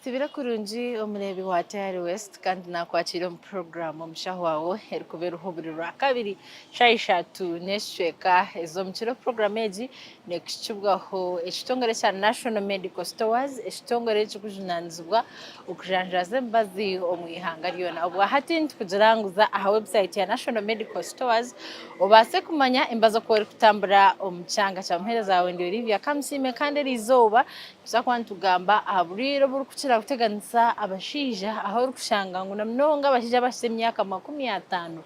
Osibire kurungi omureebi wa Tayari West kandi naakwakiira omu puroguraamu Omushaho Waawe erikuba eriho buri Rwakabiri shaaha ishatu n'ekicweka ez'omukiro. Puroguraamu egi neekuhikibwaho ekitongore kya National Medical Stores, ekitongore ekirikujunaanizibwa okujanjaaza emibazi omu ihanga ryona. Obwahati nitukugira ngu za aha website ya National Medical Stores obaase kumanya emibazi oku erikutambura omu kyanga kya Muheereza waawe ndi Olivia Kamusiime kandi eriizooba Nituza kuba nitugamba aha burwaire oburikukira kuteganisa abashaija ahu orikushanga ngu na munonga abashaija abahikire emyaka 50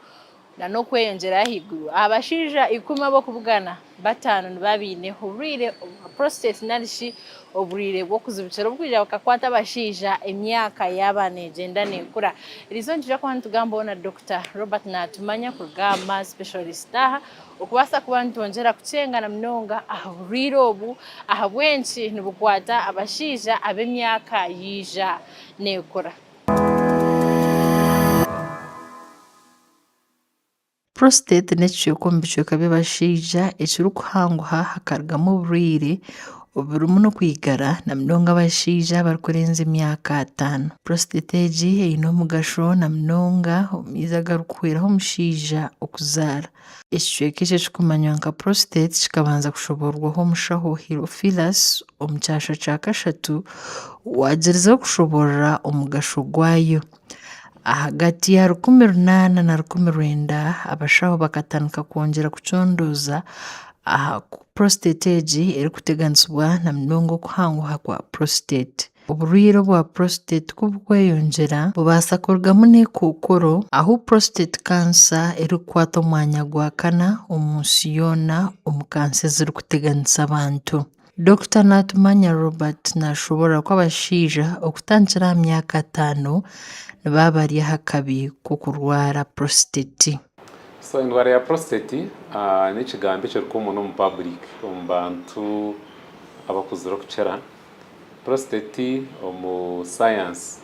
n'okweyongyerayo ahaiguru. Aha bashaija ikumi ab'okubugana, bataano nibaba baine oburwaire bwa prostate narishi oburwaire bw'okuzibikira oburikwija bukakwata abashaija emyaka yaaba neegyenda neekura. Eriizooba nitwija kuba nitugambaho na Dokita Robert Natumanya kuruga aha Mars Specialist aha Okubaasa kuba nitwongyera kukyengana munonga aha burwaire obu, ahabw'enki nibukwata abashaija ab'emyaka yaija neekura. Prostate n'ekicweka omu bicweka by'abashaija ekirikuhanguha hakarugamu oburwaire oburimu n'okwigara na munonga abashaija abarikurenza emyaka ataano. Prostate egi eine omugasho na munonga omu maizi agarikuhweraho omushaija okuzaara. Ekicweka eki ekirikumanywa nka prostate kikabanza kushoboororwaho omushaho Herophilus omu kyasha kya kashatu owaagyerizeho kushoboorora omugasho gwayo. Ahagati ya 1800 na 1900 abashaho bakatandika kwongyera kucondooza aha ku prostate egi erikuteganisibwa na munonga okuhanguha kwa prostate. Oburwaire obwa prostate ku burikweyongyera, bubaasa kurugamu n'ekookoro ahu prostate cancer erikukwata omwanya gwa kana omu nsi yoona omu kansa ezirikuteganisa abantu. Dokita Natumanya Robert naashoboorora ku abashaija okutandikira aha myaka ataano nibaba bari aha kabi k'okurwara prostate. So endwara ya prostate n'ekigambo ekiri common omu public omu bantu abakuzire okukira. Prostate omu sayansi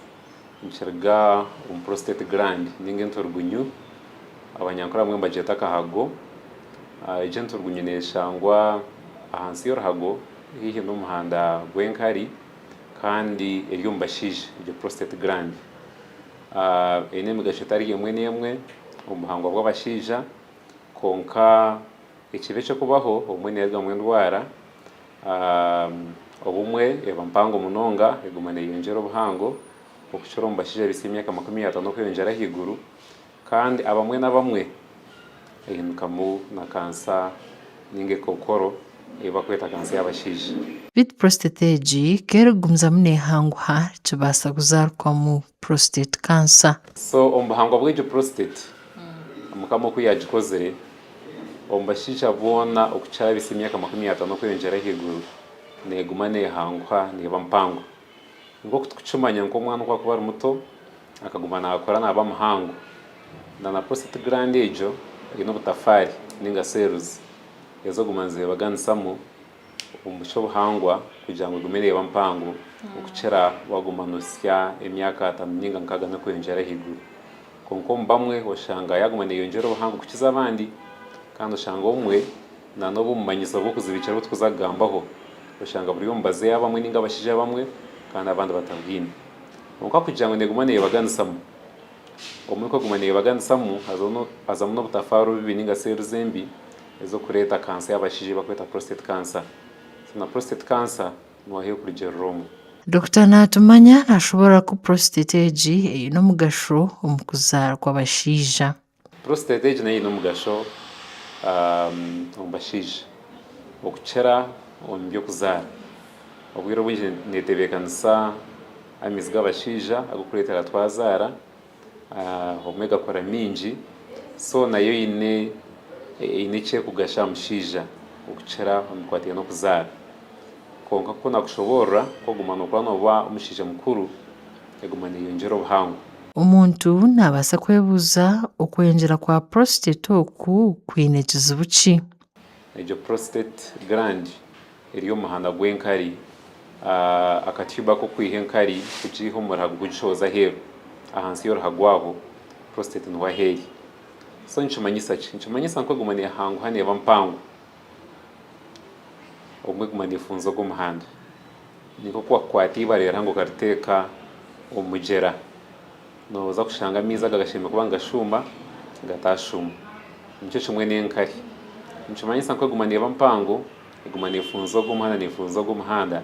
nikiruga omu prostate gland ninga enturugunyu abanyankore abamwe nibagyeta akahago. Egyo enturugunyu neshangwa ahansi y'oruhago haihi n'omuhanda gw'enkari kandi eri omu bashaija egyo prostate gland. Eine emigasho etari emwe n'emwe omu buhangwa bw'abashaija kwonka ekibi ekirikubaho obumwe neerugamu endwara. Obumwe eba mpango munonga eguma neeyongyera obuhango okukira omu bashaija abaitsya emyaka 50 okweyongyera ahaiguru kandi abamwe n'abamwe ehindukamu na kansa ninga ekookoro ei barikweta kansa y'abashaija. Beitu prostate egi ku erikugumizamu neehanguha kibaasa kuzaarukwamu prostate cancer. So omu buhangwa bw'egyo prostate Mukama oku yaagikozire, Omu bashaija boona okukira abaitsya emyaka 50 okweyongyera ahaiguru, neeguma neehanguha, neeba mpango. Nk'oku turikukimanya ngu omwana oku arikuba ari muto, akaguma naakura naaba muhango, na na prostate gland egyo eine obutafaari nainga cells ez'okuguma nizeebaganisamu omu ky'obuhangwa kugira ngu egume neeba mpango okukira waaguma noohitsya emyaka ataano nainga nkaaga n'okweyongyera ahaiguru. Kwonka omu bamwe oshanga yaaguma neeyongyera obuhango kukiza abandi. Kandi oshanga obumwe na n'obu obumanyiso bw'okuzibikira obu turikuza kugambaho, oshanga buri omu bazeeyi abamwe nainga abashaija abamwe kandi abandi batabwine. Kwonka kugira ngu neeguma neeyebaganisamu, obumwe ku eguma neeyebaganisamu hazamu n'obutafaari obubi nainga seeruzi embi ez'okureeta kansa y'abashaija ei barikweta prostate cancer. So na prostate cancer Nooha erikurugiirira omwe? Dokita Natumanya nashoboorora ku prostate egi eine omugasho omu kuzaara kw'abashaija. Prostate egi nayo eine omugasho omu bashaija okukira omu by'okuzaara. Obwire obwingi netebeekanisa amaizi g'abashaija ag'okureetera twazaara, obumwe gakora maingi so nayo eine eki erikugasha aha mushaija okukira omu bikwatiraine n'okuzaara. Kwonka ku nakushoboorora ku oguma nookura nooba omushaija mukuru, eguma neeyongyera obuhango. Omuntu naabaasa kwebuuza okweyongyera kwa prostate oku kwine kizibu ki? Egyo prostate gland eri omu muhanda gw'enkari, akatube ak'okwiha enkari kugiiha omu ruhago kugishohoza aheeru, ahansi y'oruhago aho prostate niho ahu eri. So nikimanyisa ki? Nikimanyisa ngu eguma neehanguha neeba mpango. Obumwe eguma neefunza ogwo muhanda. Ni nk'oku waakukwata eibaare rihango okariteeka. omu mugyera, nooza kushanga amaizi aga gashemereire kuba nigashuuma, gataashuuma. Nikyo kimwe n'enkari. Nikimanyisa ngu eguma neeba mpango, eguma neefunza ogu omuhanda neefunza ogu omuhanda,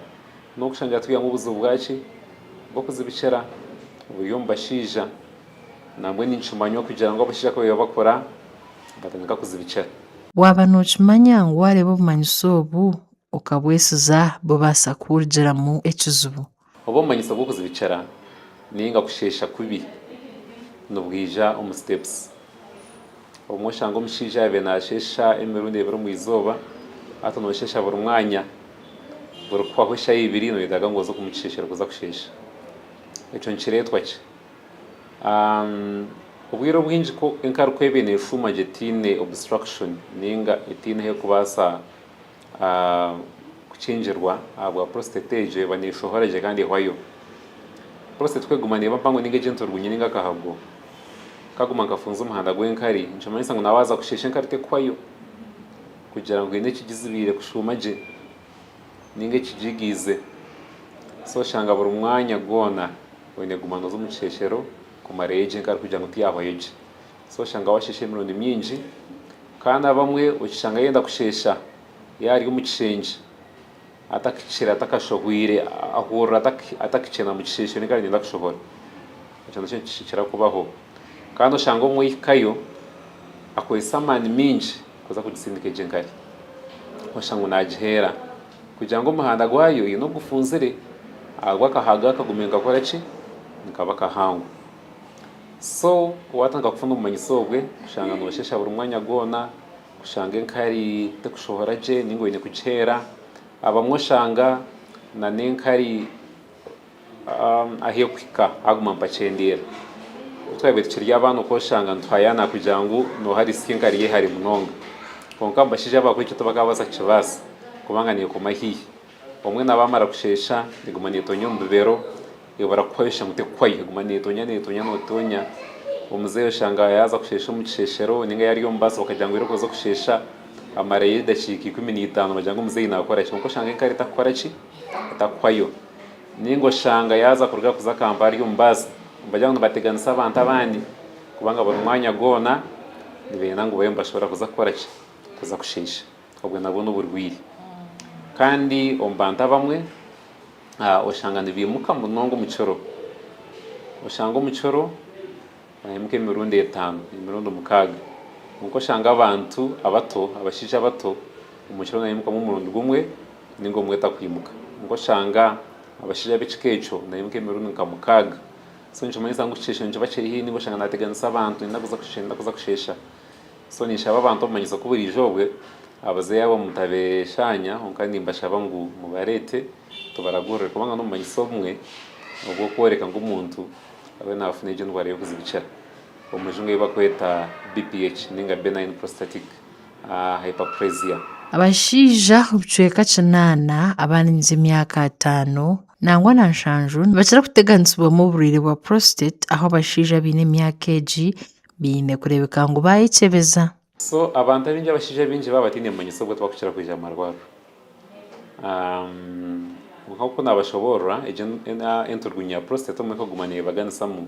n'okushanga twihamu obuzibu bwaki? Bw'okuzibikira buri omu bashaija. Nambwenu nikimanywa kugira ngu abashaija ku bariba bakura, batandika kuzibikira. Waaba nookimanya ngu waareeba obumanyiso obu, okabwesiza bubaasa kukurugiramu ekizibu. Obu obumanyiso bw'okuzibikira ninga kusheesha kubi nibwija omu steps. Obumwe oshanga omushaija yabaire nasheesha emirundi ebiri omu izooba, hati nosheesha buri mwanya, buri kuhwaho eshaaha ibiri noyetaaga ngu oze omu kisheshero kuza kusheesha. Ekyo nikireetwa ki? Obwire obwingi ku enkari ku ebaire neshuuma gye etaine obstruction ninga etaine ahu erikubaasa kukingirwa ahabwa prostate egyo eba neshohora gye kandi ehwayo. Prostate ku eguma neeba mpango ninga egyo enturugunyu ninga akahago kaguma nikafunza omuhanda gw'enkari nikimanyisa ngu naaba waaza kusheesha enkari tekuhwayo kugira ngu haine ekigizibiire kushuuma gye ninga ekigigiize. So oshanga buri mwanya gwona oine kuguma nooza omu kisheeshero kumarayo gye enkari kugira ngu tiyahwayo gye. So oshanga washeesha emirundi mingi kandi abamwe okishanga yayenda kusheesha yaaba ari omu kishengye atakikire atakashohwire ahurira atakikyenda mu kisheeshe ninga nayenda kushohora. Ekyo nakyo nikikira kubaho. Kandi oshanga omwe ohikayo akozesa amaani mingi kuza kugisindika egyo enkari. Oshanga ngu nagiheera kugira ngu omuhanda gwayo haine ogufunzire ahabw'akahago akagume nikakora ki? Nikaba kahango. So waatandika kufuna obumanyiso obwe, kushanga noosheesha buri mwanya gwona, kushanga enkari tekushohora gye nainga oine kugiheera, abamwe oshanga n'enkari ahu erikuhika haguma nipakyendeera. Obu twabaire tukiri abaana okaba oshanga nituhayana kugira ngu nooha arisya enkari ye hare munonga. Kwonka abashaija abakuru ekyo tibakaabaasa kukibaasa kubanga neekoma haihi. Obumwe naaba amara kusheesha eguma neetonya omu bibero, ebura kuhwayo oshusha ngu tekuhwayo, eguma neetonya neetonya nootonya. Omuzeeyi oshanga yaaza kusheesha omu kisheeshero ninga yaarya omu baasi bakagira ngu irooko oze kusheesha, amarayo edakiika ikumi n'eitaano bagira ngu omuzeeyi naakora ki? Kwonka oshanga enkari etakukora ki? Etakuhwayo. Ninga oshanga yaaza kuruga kuza Kampala ari omu baasi, nibagira ngu nibateganisa abantu abandi kubanga buri mwanya gwona nibenda ngu babe nibashobora kuza kukora ki? Kuza kusheesha. Obwo nabwo n'oburwaire. Kandi omu bantu abamwe oshanga nibaimuka munonga omu kiro. Oshanga omu kiro baimuka emirundi etaano, emirundi mukaaga. Kwonka oshanga abantu abato, abashaija abato omu kiro nibaimukamu omurundi gumwe ninga omwe takwimuka. Kwonka oshanga abashaija ab'ekika ekyo nibaimuka emirundi nka mukaaga. So nikimanyisa ngu ekisheshe nikiba kiri haihi ninga oshanga naateganisa abantu nenda kuza kushesha nenda kuza kushesha. So ninshaba abantu obumanyiso ku buriija obwe, abazaire abo mutabeshanya kwonka nimbashaba ngu mubareete tubaragurire kubanga n'obumanyiso obumwe obw'okworeka ngu omuntu ariyo nafuna egyo endwara y'okuzibikira. Omu rujungu ei barikweta BPH ninga Benign Prostatic Hyperplasia. Abashaija obucweka kinaana abaringize emyaka ataano nangwa na nshanju nibakira kuteganisibwamu oburwaire bwa prostate ahu abashaija abaine emyaka egi Baine kureebeka ngu baayekyebeza. So abantu abaingi abashaija abaingi baaba bataine bumanyiso obwo tibakukira kwija mu marwariro. Kwonka nk'oku naabashoboorora, egyo enturugunyu ya prostate obumwe ekaguma neebaganisamu,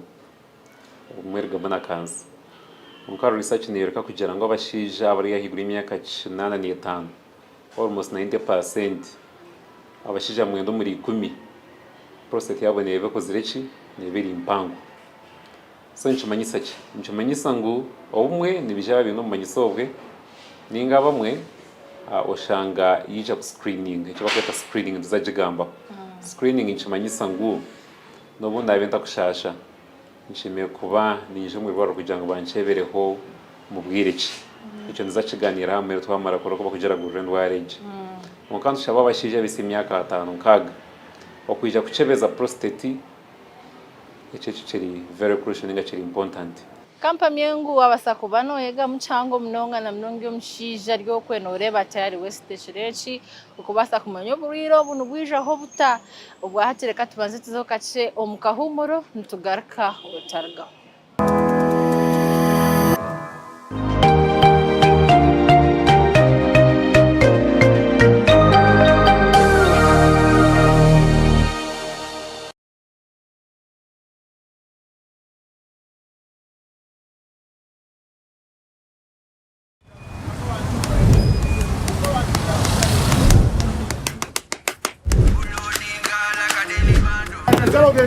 obumwe erugamu na kansa. Kwonka research neeyoreka kugira ngu abashaija abari ahaiguru y'emyaka kinaana n'etaano, almost 90 percent, abashaija mwenda omuri ikumi, prostate yaabo neeba ekozire ki? Neeba eri mpango. So nikimanyisa ki? Nikimanyisa ngu obumwe nibaija baaba baine obumanyiso obwe ninga abamwe oshanga yaija ku screeninga eki barikweta screening nituza kugigambaho. Screening nikimanyisa ngu n'obu ndaabe ntakushaasha nshemereire kuba niinyija omu irwariro kugira ngu bankyebereho mu bwire ki. Ekyo nituza kukigaaniiraho aha muheru twamara kureba oku barikugiragurira endwara egi. Kwonka nitushaba abashaija abaitsire emyaka ataano nkaaga okwija kukyebeza prostate. Ekyo ekyo kiri very crucial ninga kiri important. Kampamye ngu wabasa kuba noyegamu kihango munonga na munonga omushaija ari okwe noreeba tayari wesite ekiro eki okubaasa kumanya oburwaire obu nibwijaho buta. Obwahati reka tubanze tuzeho kakye omu kahuumuro nitugaruka otarugaho. And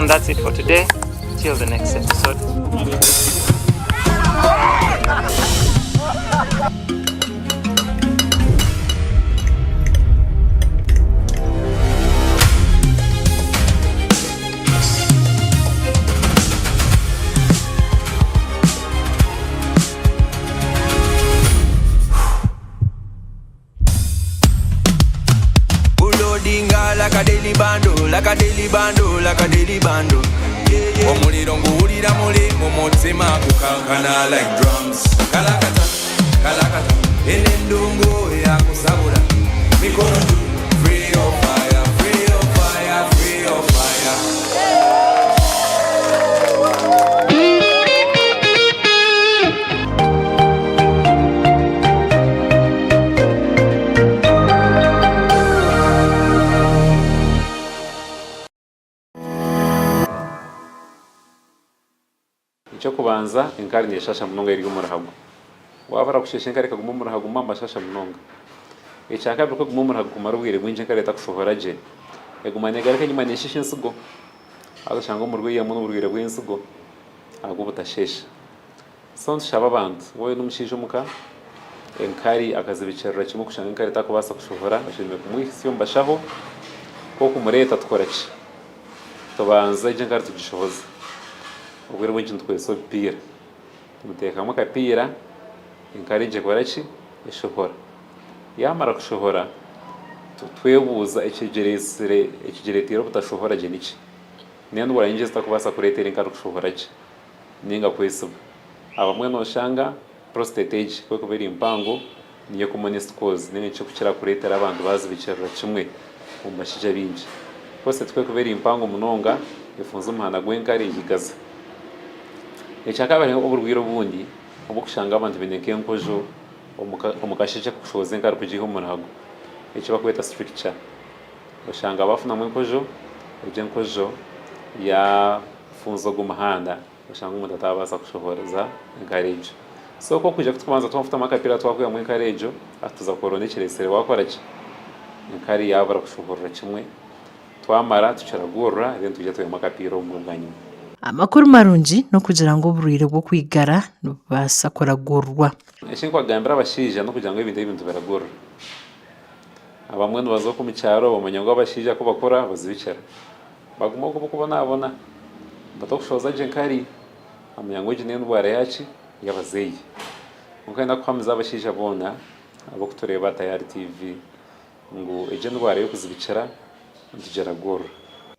that's it for today. Till the next episode. Loadinga like a daily bundle, like a daily bundle, like a daily bundle. Omuliro nguwulira muli mu mutima gukankana like drums. Kalakata, kalakata, eno endungu yakusabula. Mikono juu, free your fire, free your fire, free your fire. Eky'okubanza, enkari neeshasha munonga eri omu ruhago. Waaba orakusheesha enkari ekaguma omu ruhago mashasha munonga. Ekyakabiri, ku eguma omu ruhago kumara obwire bwingi enkari etakushohora gye, eguma neegaruka enyima neesheesha ensigo. Haza oshanga omurwaire yaamwe n'oburwaire bw'ensigo ahabw'obutasheesha. So nitushaba abantu, waaba oine omushaija omuka, enkari akazibikirira kimwe kushanga enkari etakubaasa kushohora, oshemereire kumwihitsya omu bashaho, ku okumureeta tukora ki? Tubanza egyo enkari tugishohoze. Obwire obwingi nitukozesa obupiira. Tumuteekamu akapiira, enkari egyo ekora ki? Eshohora. Yaamara kushohora, twebuuza ekigireetsire ekigireeteire obutashohora gye niki? N'endwara nyingi ezitakubaasa kureetera enkari kushohora gye nainga kwesiba. Abamwe nooshanga prostate egi ku erikuba eri mpango niyo commonest cause nainga nikyo ekirikukira kureetera abantu baazibikirira kimwe omu bashaija baingi. Prostate ku erikuba eri mpango munonga efunza omuhanda gw'enkari egigaza. Ekyakabiri hariho oburwaire obundi obw'okushanga abantu baine nk'enkojo omu kashekye k'okushohoza enkari kugiiha omu ruhago eki barikweta stricture. Oshanga baafunamu enkojo, egyo enkojo yaafunza ogwo muhanda oshanga omuntu ataabaasa kushohoreza enkari egyo. So ku orikwija kutubanza twafutamu akapiira twakwihamu enkari egyo, hati tuza kuronda ekireetsire waakora ki? Enkari yaabura kushohorera kimwe. Twamara tukiragurura then twija twihamu akapiira obumwe bwanyima. Amakuru marungi n'okugira ngu oburwaire bw'okwigara nibubaasa kuragurwa. Eki ndikubagambira abashaija n'okugira ngu ebintu ebi nitubiragurira. Abamwe nibaza okwo omu kyaro bamanya ngu abashaija ku bakura bazibikira. Baguma okwo barikubonabona batakushohoza gye nkari bamanya ngu egi n'endwara yaaki? Y'abazeeyi. Kwonka niinyenda kuhamiza abashaija boona abarikutureeba Tayari TV ngu egyo endwara y'okuzibikira nitugiragurira.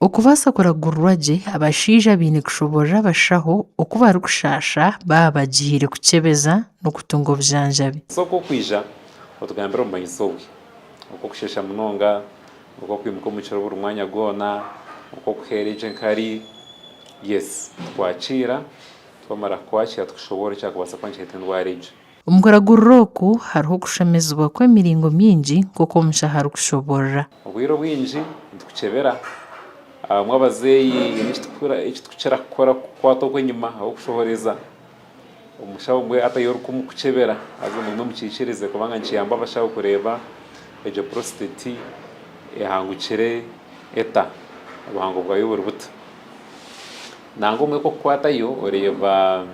Okubaasa kuragurwa gye, abashaija baine kushoboorora abashaho oku barikushaasha baaba bagiire kukyebeza n'okutunga obujanjabi. So ku okwija otugambire obumanyiso bwe, oku okusheesha munonga, oku okwimuka omu kiro buri mwanya gwona, oku okuheera egyo enkari, yes tukwakiira, twamara kukwakira tukushoboorora ekyakubaasa kuba nikireeta endwara egyo. Omu kuragurira oku hariho okushemezibwa kw'emiringo mingi nk'oku omushaho arikushoborora. Obwire obwingi nitukukyebera. Abamwe abazeeyi haine eki tukukira kukora kukukwata okwo enyima ahabw'okushohoreza. Omushaho obumwe hati ahi orikumukukyebera haza mugume mukiikirize kubanga nikiyamba abashaho kureeba egyo prostate ehangukire eta, obuhango bwayo buri buta. Nangwa obumwe ku orikukwatayo oreeba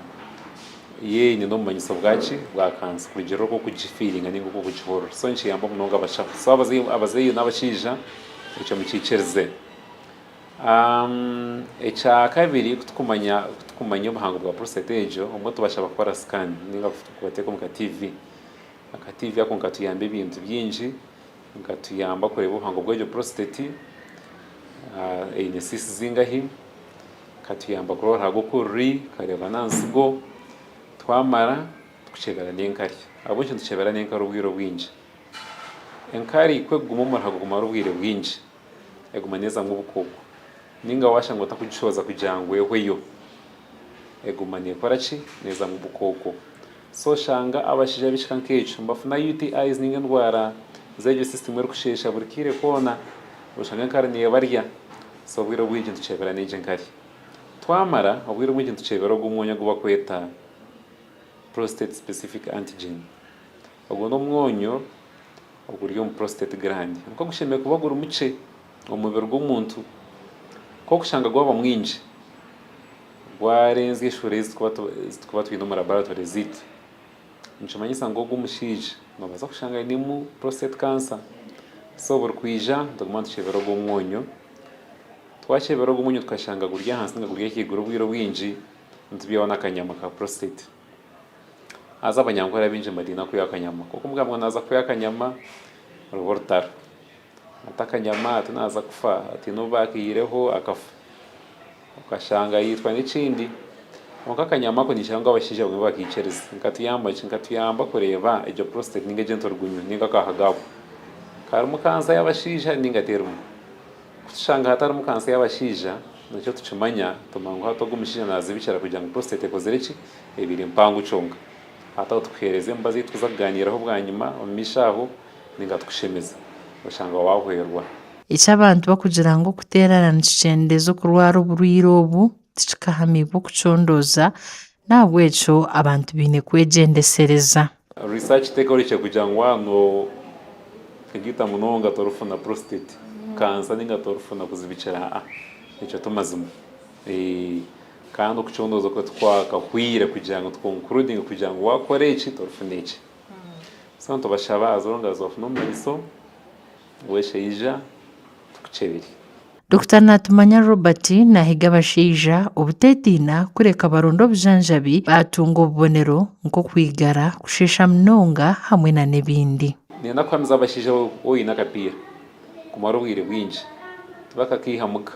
Ye nyine obumanyiso bwa ki? Bwa kansa kurugiirira oku orikugifiiringa nainga oku orikugihurira. So nikiyamba munonga abashaho. So abazaire n'abashaija ekyo mukiikirize. Ekyakabiri ku turikumanya ku turikumanya obuhango bwa prostate egyo, obumwe tubashaba kukora scan nainga kubateeka omu ka TV. Aka TV ako nikatuyamba ebintu bingi, nikatuyamba kureeba obuhango bw'egyo prostate, eine cysts zingahi, Katuyamba kurora oruhago oku ruri, tukareeba n'aha nsigo, twamara tukukyebera n'enkari. Ahabw'enki nitukyebera n'enkari obwire obwingi? Enkari ku ekuguma omu ruhago kumara obwire bwingi, eguma neezamu obukooko. Nainga waashanga otakugishooza kugira ngu ehweyo, eguma neekora ki? Neezamu obukooko. So oshanga abashaija b'ekika nk'ekyo nibafuna UTIs nainga endwara z'egyo system erikusheesha buri kaire koona, oshanga enkari neebarya. So obwire obwingi nitukyebera n'egyo enkari. Twamara, obwire obwingi nitukyebera ogwo omwonyo ogu bakweta prostate specific antigen. Ogwo n'omwonyo Oguri omu prostate gland nikwo gushemereire kuba guri mukye omu mubiri gw'omuntu. Ku orikushanga gwaba mwingi, gwarenzya eshuura ezi turikuba twine omu laboratory zaitu, nikimanyisa ngu ogwo omushaija noobaasa kushanga ainemu prostate cancer. So buri kwija nituguma nitukyebera ogwo omwonyo, twakyebera ogwo omwonyo tukashanga guri ahansi ninga guri ahaiguru obwire obwingi, nitubyaho n'akanyama ka prostate. Haza abanyankore abaingi nibatiina kwiha akanyama kwonka omugamba ngu naaza kwiha akanyama ruba orutaro. Ati akanyama ati naaza kufa ati haine ou baakaihireho akafa. Okashanga yaitwa n'ekindi. Kwonka akanyama ako niinyija ngu abashaija bamwe bakaikiriza. Nikatuyamba ki? Nikatuyamba kureeba egyo prostate nainga egyo enturugunyu nainga akahago ako karimu kansa y'abashaija nainga terimu. Ku tushanga hatarimu kansa y'abashaija, nikyo tukimanya tumanya ngu hati ogu omushaija naazibikira kugira ngu prostate ekozire ki? Ebaire mpango kyonka. Hati aho tukuheereza emibazi ei turikuza kugaaniiraho bwanyima omu maisho aho nainga tukushemeza oshanga waahwerwa. Eki abantu bakugira ngu okuteerana nikikyendeeza okurwara oburwaire obu tikikahamibwa okucondooza, n'ahabw'ekyo abantu baine kwegyendesereza. Research tekorekire kugira ngu waaba notegaita munonga torifuna prostate cancer ninga torifuna kuzibikira aa ekyo timazima kandi okucondooza okwe tikwakahwire kugira ngu tu concludinge kugira ngu wakora eki torifuna eki so nitubashaba as long as wafuna obumanyiso weshaija tukukyebere. Dokita Natumanya Robert nahiga abashaija obuteetiina kureka baronde obujanjabi baatunga obubonero nk'okwigara, kusheesha munonga hamwe na n'ebindi. Niinyenda kuhamiza abashaija waaba oine akapiira kumara obwire bwingi tibakakaiha muka,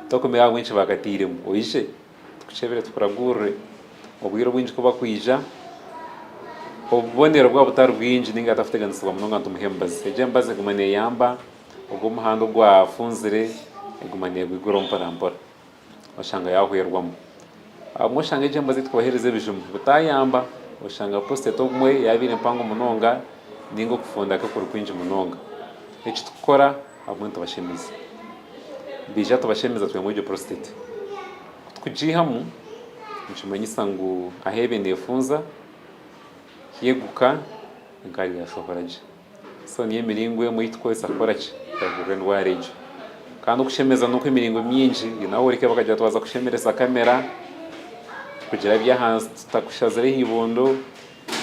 tokumanya ahabw'enki baakatairemu, oije tukukyebere tukuragurire. Obwire obwingi ku bakwija obubonero bwaba butari bwingi ninga atakuteganisibwa munonga nitumuha emibazi. Egyo emibazi eguma neeyamba. Ogwo omuhanda ogwafunzire eguma neegwiguraho mpora mpora oshanga yaahwerwamu. Obumwe oshanga egyo emibazi ei turikubaheereza ebijuma bitaayamba, oshanga prostate obumwe yaabaire mpango munonga nainga okufunda kwe kuri kwingi munonga. Eki turikukora obumwe nitubashemeza, baija tubashemeza twihamu egyo prostate. Ku tukugiihamu nikimanyisa ngu ahu ebaire neefunza yeguka enkari yaashohora gye. So niyo emiringo emwe ei tukukozesa kukora ki? Kuragurira endwara egyo. Kandi okushemeza n'oku emiringo mingi, haine ahu orikureeba bakagira bati waaza kushemeresa kamera kugira eby'ahansi tutakushazire aha ibondo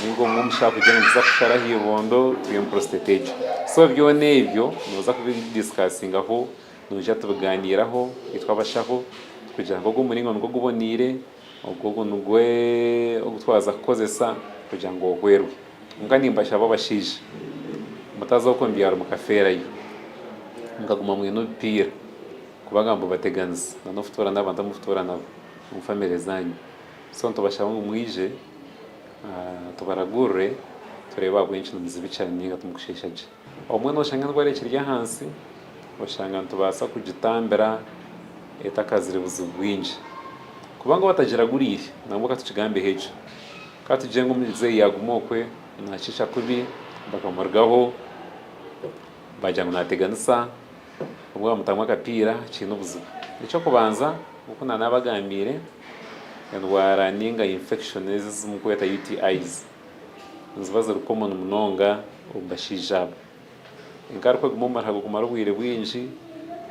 ninga obumwe omushaho akugira ngu nituza kukushara aha ibondo twihemu prostate egyo. So byona ebyo nooza kubidisikasingaho, noija tubiganiiraho itwe abashaho kugira ngu ogu omuringo nigwo guboniire, ogu ogu nigwo ogu twaza kukozesa kugira ngu ohwerwe. Kwonka nimbashaba abashaija, mutaza okwo omu byaro mukafeerayo, mukaguma mwine obupiira kubanga nibubateganisa na n'okutuura n'abantu abu murikutuura nabo omu famire zaanyu. So nitubashaba ngu mwije tubaragurire tureebe ahabw'enki nimuzibikira ninga timukusheesha gye. Obumwe nooshanga endwara ekiri ahansi, oshanga nitubaasa kugitambira etakazire buzibu bwingi. Kubanga batagiraguriire, nangwa ka tukigambeho ekyo. Ka tugire ngu omuzeeyi yaaguma okwe naashiisha kubi, bakamurugaho baagira ngu naateganisa, obwo bamutamu akapiira kiine obuzibu. Eky'okubanza nk'oku naanabagambiire, endwara ninga infection ezi ezi murikweta UTIs niziba ziri common munonga omu bashaija aba. Enkaruka eguma omu maraha kumara obwire bwingi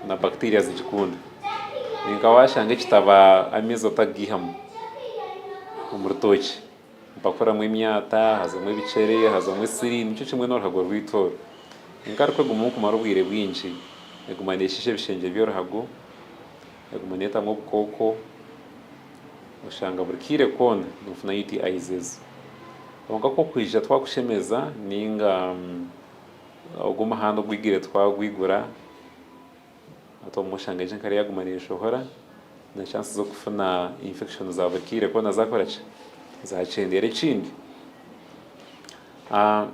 na bacteria zigikunda. Ninka washanga ekitaba amaizi otagaihamu omu rutookye, mpakuramu emyata, hazamu ebikyere, hazamu esiri, nikyo kimwe n'oruhago rwaitu oru. Enkaruka egumamu kumara obwire bwingi, eguma neshiisha ebishengye by'oruhago, eguma neetamu obukooko, oshanga buri kaire koona nofuna UTIs ezo. Kwonka ku okwija twakushemeza ninga Ogu omuhanda ogwigwire twagwigura, hati obumwe oshanga egyo enkari yaguma neshohora, na chance z'okufuna infection za buri kaire koona zakora ki? Zakyendeera. Ekindi,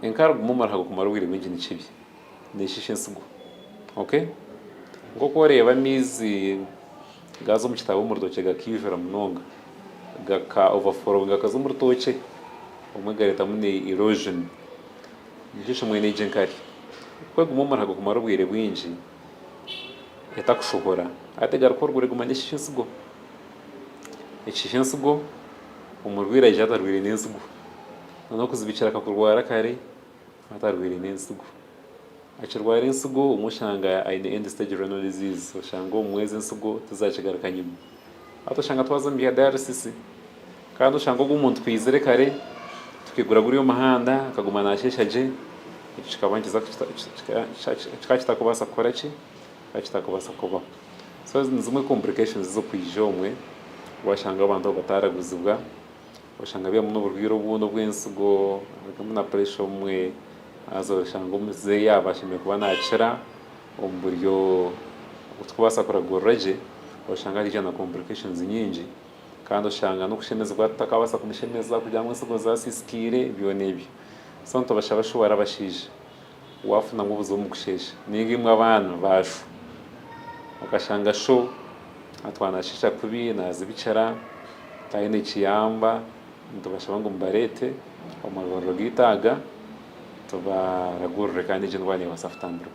enkari kuguma omu ruhago kumara obwire bwingi ni kibi, neshiisha ensigo, okay? Nk'oku oreeba amaizi gaaza omu kitaba omu rutookye gakaijura munonga, gaka overflowinga gakaza omu rutookye, obumwe gareetamu na erosion. Nikyo kimwe n'egyo enkari. Ku eguma omu ruhago kumara obwire bwingi etakushohora, hati egaruka oruguru eguma n'eshiisha ensigo. Eshiisha ensigo, omurwaire aija atarwaire n'ensigo. N'okuzibikira akakurwara kare atarwaire n'ensigo. Akirwara ensigo obumwe oshanga aine end stage renal disease oshanga obumwe ezo ensigo tizakigaruka nyima. Hati oshanga twaza omu bya dialysis kandi oshanga ogu omuntu twizire kare tukaigura guri omuhanda akaguma nasheesha gye ekyo kikaba nikiza kikaba kitakubaasa kukora ki? Kikaba kitakubaasa kubaho. So ni zimwe complications ez'okwija obumwe washanga abantu abo bataraguzibwa. Oshanga byamu n'oburwaire obundi obw'ensigo harimu na puresha obumwe haza oshanga omuzeeyi yaaba ashemereire kuba naakira omu buryo obuturikubaasa kuragurira gye oshanga haija na complications nyingi kandi oshanga n'okushemezibwa tutakabaasa kumushemeza kugira ngu ensigo zaasiisikaire byona ebyo. So nitubashaba shuwa abashaija waafunamu obuzibu omu kusheesha nainga imwe abaana ba sho okashanga sho atwara naasheesha kubi naazibikira taine kiyamba nitubashaba ngu mubareete omu marwariro gaitu aga tubaragurire kandi egyo endwara neebaasa kutambirwa.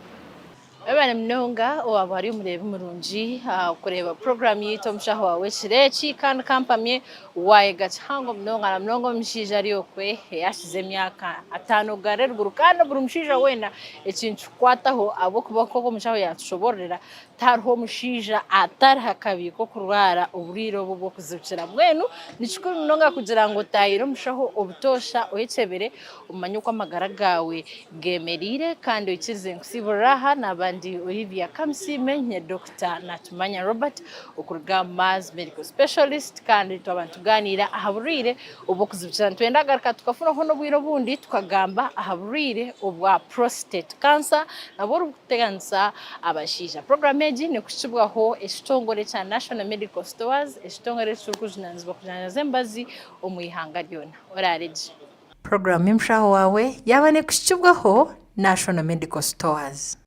Webare munonga owaaba ori omureebi murungi kureeba puroguraamu yaitu Omushaho Waawe ekiro eki kandi kampamye waayega kihango munonga na munonga omushaija ari okwe eyakiza emyaka ataano kugarura eruguru kandi buri mushaija weena eki nikikukwataho ahabw'okuba nk'oku omushaho yaatushoboororera tihariho omushaija atari ha kabi k'okurwara oburwaire obu obw'okuzibikira. Mbwenu ni kikuru munonga kugira ngu otaahire omushaho obutoosha oyekyebere omanye oku amagara gaawe gemereire kandi oikirize nkusiiburire aha naaba ndi Olivia Kamusiime nye Dokita Natumanya Robert okuruga Mars Medical Specialist kandi twaba nitugaaniira aha burwaire obw'okuzibikira. Nitwenda kugaruka tukafunaho n'obwire obundi tukagamba aha burwaire obwa prostate cancer nabwo oburikuteganisa abashaija. Puroguraamu egi nekuhikibwaho ekitongore kya National Medical Stores, ekitongore ekirikujunaanizibwa kujanjaaza emibazi omu ihanga ryona. Oraare gye. Puroguraamu y'omushaho waawe yaaba nekuhikibwaho National Medical Stores.